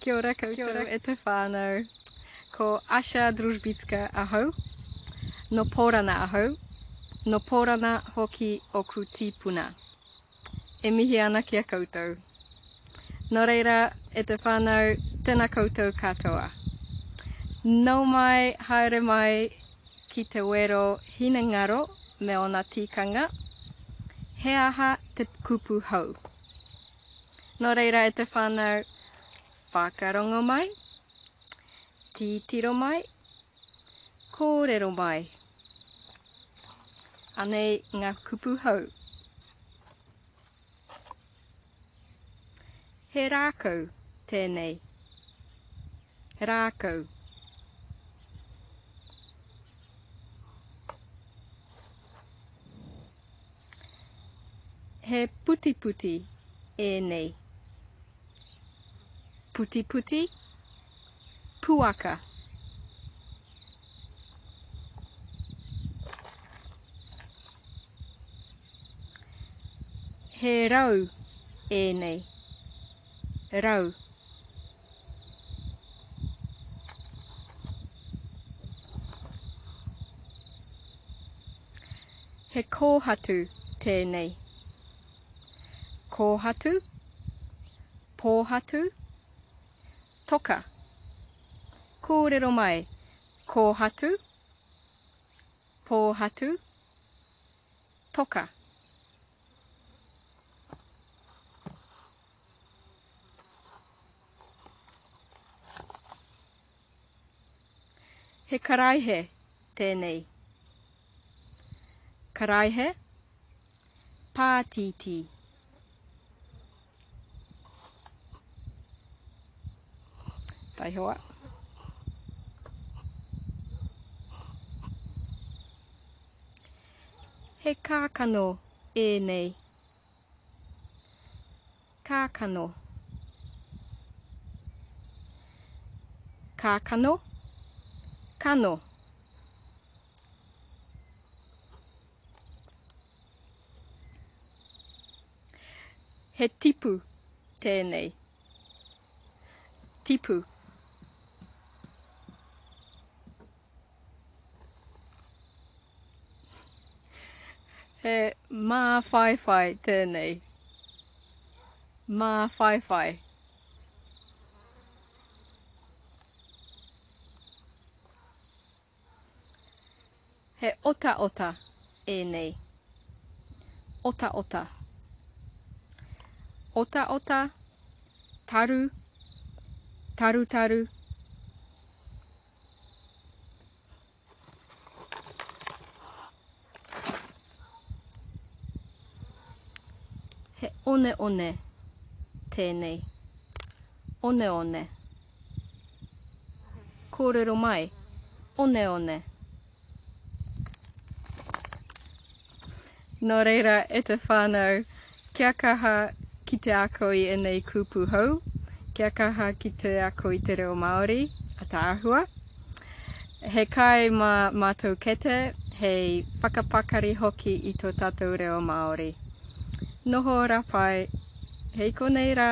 Kia ora koutou e te whānau. Ko Asha Družbicka ahau. Nō Pōrana ahau. Nō Pōrana hoki ōku tīpuna. E mihi ana ki a koutou. Nō reira, e te whānau, tēnā koutou katoa. Nau mai, haere mai ki te wero hinengaro me ōna tikanga, he aha te kupu hou? Nō reira e te whānau, whakarongo mai, titiro mai, kōrero mai. Anei ngā kupu hou. He rākau tēnei. Rākau. He putiputi ēnei. Putiputi, puaka. He rau ēnei. Rau. He kōhatu tēnei. Kōhatu, pōhatu, toka. Kōrero mai, kōhatu, pōhatu, toka. He karaihe tēnei. Karaihe, pātītī. Taihoa. He kākano ēnei. Kākano. Kākano, kano. He tipu tēnei. Tipu. He māwhaiwhai tēnei. Māwhaiwhai. He otaota ēnei. Otaota. Otaota, taru, tarutaru. He oneone tēnei. Oneone. Kōrero mai, oneone. Nō reira, e te whānau, kia kaha ki te ako i ēnei kupu hou, kia kaha ki te ako i te reo Māori, ataahua. He kai mā mātou kete, hei whakapakari hoki i tō tātou reo Māori. Noho rapai, hei konei rā!